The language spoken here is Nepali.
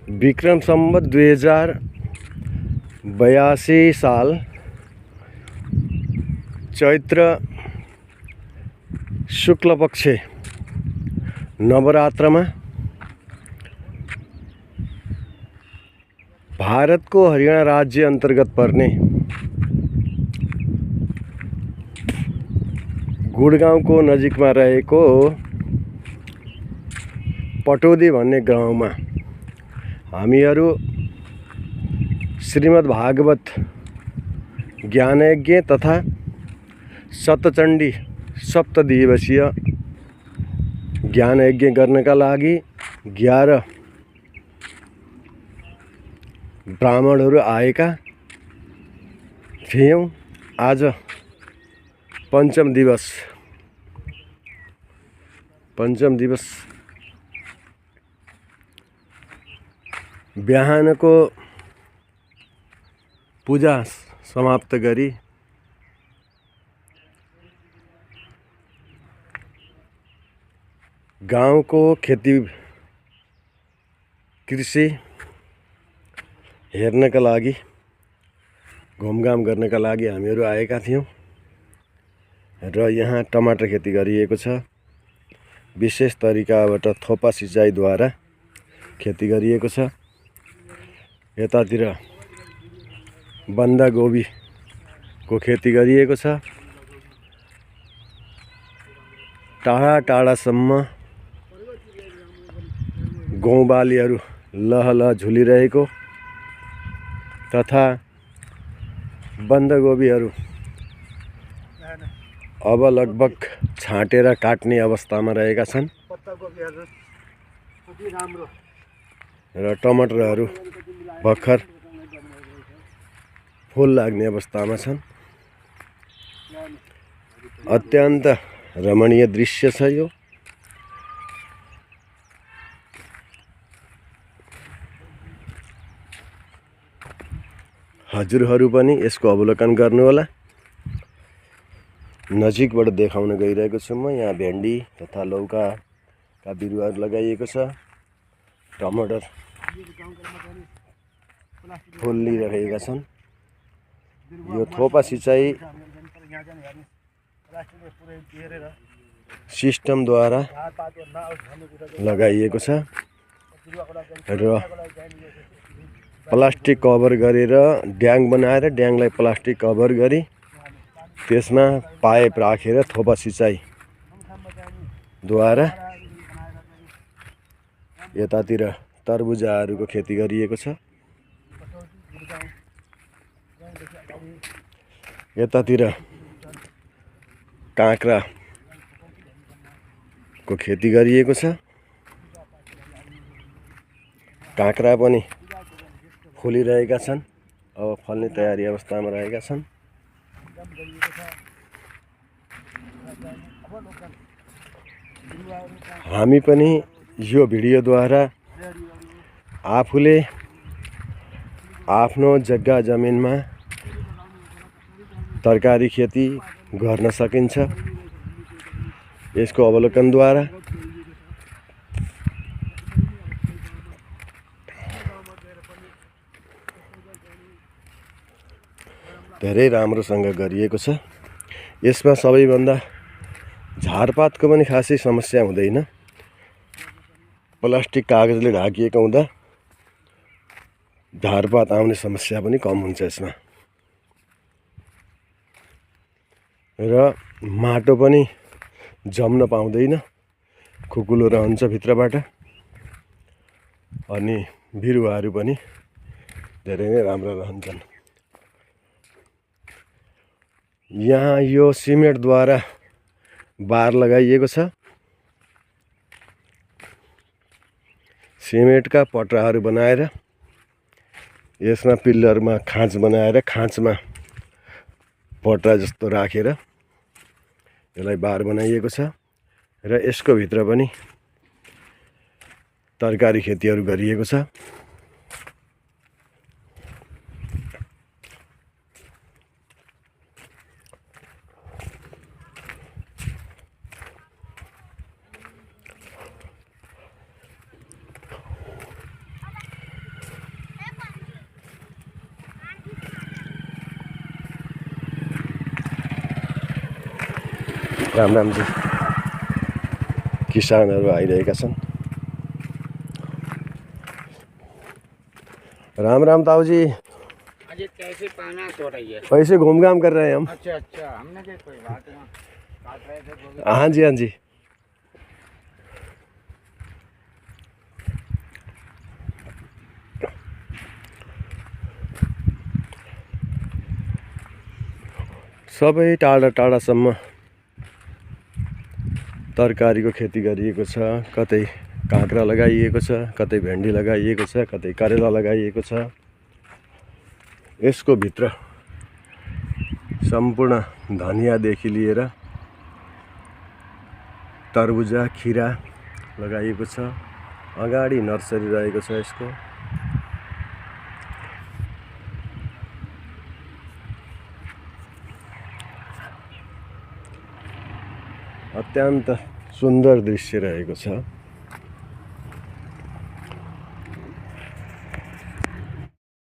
विक्रम सम्वत 2082 साल चैत्र शुक्ल पक्ष नवरात्रमा भारतको हरियाणा राज्य अन्तर्गत पर्ने गुडगाउँको नजिकमा रहेको पटौदी भन्ने गाउँमा हामीहरू श्रीमद् भागवत ज्ञानयज्ञ तथा सप्तचण्डी सप्तदिवसीय ज्ञानयज्ञ गर्नका लागि 11 ब्राह्मणहरू आएका थियौं। आज पञ्चम दिवस बिहानको पूजा समाप्त गरी गाउँको खेती कृषि हेर्नका लागि घुमघाम गर्नका लागि हामीहरू आएका थियौं र यहाँ टमाटर खेती गरिएको छ। विशेष तरिकाबाट थोपा सिँचाइद्वारा खेती गरिएको छ। यतातिर बन्दागोबीको खेती गरिएको छ। टाढा टाढासम्म गौँबालीहरू लहलह झुलिरहेको तथा बन्दागोबीहरू अब लगभग छाँटेर काट्ने अवस्थामा रहेका छन् र टमाटरहरू भर्खर फुल लाग्ने अवस्थामा छन्। अत्यन्त रमणीय दृश्य छ यो। हजुरहरू पनि यसको अवलोकन गर्नुहोला। नजिकबाट देखाउन गइरहेको छु म। यहाँ भेन्डी तथा लौकाका बिरुवाहरू लगाइएको छ। टमाटर फुलिरहेका छन्। यो थोपा सिँचाइ सिस्टमद्वारा लगाइएको छ र प्लास्टिक कभर गरेर ड्याङ बनाएर ड्याङलाई प्लास्टिक कभर गरी त्यसमा पाइप राखेर थोपा सिँचाइद्वारा यतातिर तरबुजाहरूको खेती गरिएको छ। यतातिर काँक्राको खेती गरिएको छ। काँक्रा पनि फुलिरहेका छन्। अब फल्ने तयारी अवस्थामा रहेका छन्। हामी पनि यो भिडियोद्वारा आफूले आफ्नो जग्गा जमिनमा तरकारी खेती गर्न सकिन्छ यसको अवलोकनद्वारा। धेरै राम्रोसँग गरिएको छ। यसमा सबैभन्दा झारपातको पनि खासै समस्या हुँदैन। प्लास्टिक कागजले ढाकिएको हुँदा झारपात आउने समस्या पनि कम हुन्छ यसमा र माटो पनि जम्न पाउँदैन, खुकुलो रहन्छ भित्रबाट अनि बिरुवाहरू पनि धेरै नै राम्रो रहन्छन्। यहाँ यो सिमेन्टद्वारा बार लगाइएको छ। सिमेन्टका पटराहरू बनाएर यसमा पिल्लरमा खाँच बनाएर खाँचमा पटरा जस्तो राखेर यसलाई बार बनाइएको छ र यसको भित्र पनि तरकारी खेतीहरू गरिएको छ। राम राम जी किसानहरू आइरहेका छन्। राम राम ताऊ जी। अजय कैसे पाना तो रही है? ऐसे घूम घाम कर रहे हैं हम। अच्छा अच्छा, हमने क्या कोई बात वहाँ काट रहे थे वो भी। हाँ जी हाँ जी। सबै टाढा टाढासम्म तरकारीको खेती गरिएको छ। कतै काँक्रा लगाइएको छ, कतै भेन्डी लगाइएको छ, कतै करेला लगाइएको छ। यसको भित्र सम्पूर्ण धनियाँदेखि लिएर तरबुजा, खिरा लगाइएको छ। अगाडि नर्सरी रहेको छ यसको। अत्यन्त सुन्दर दृश्य रहेको छ।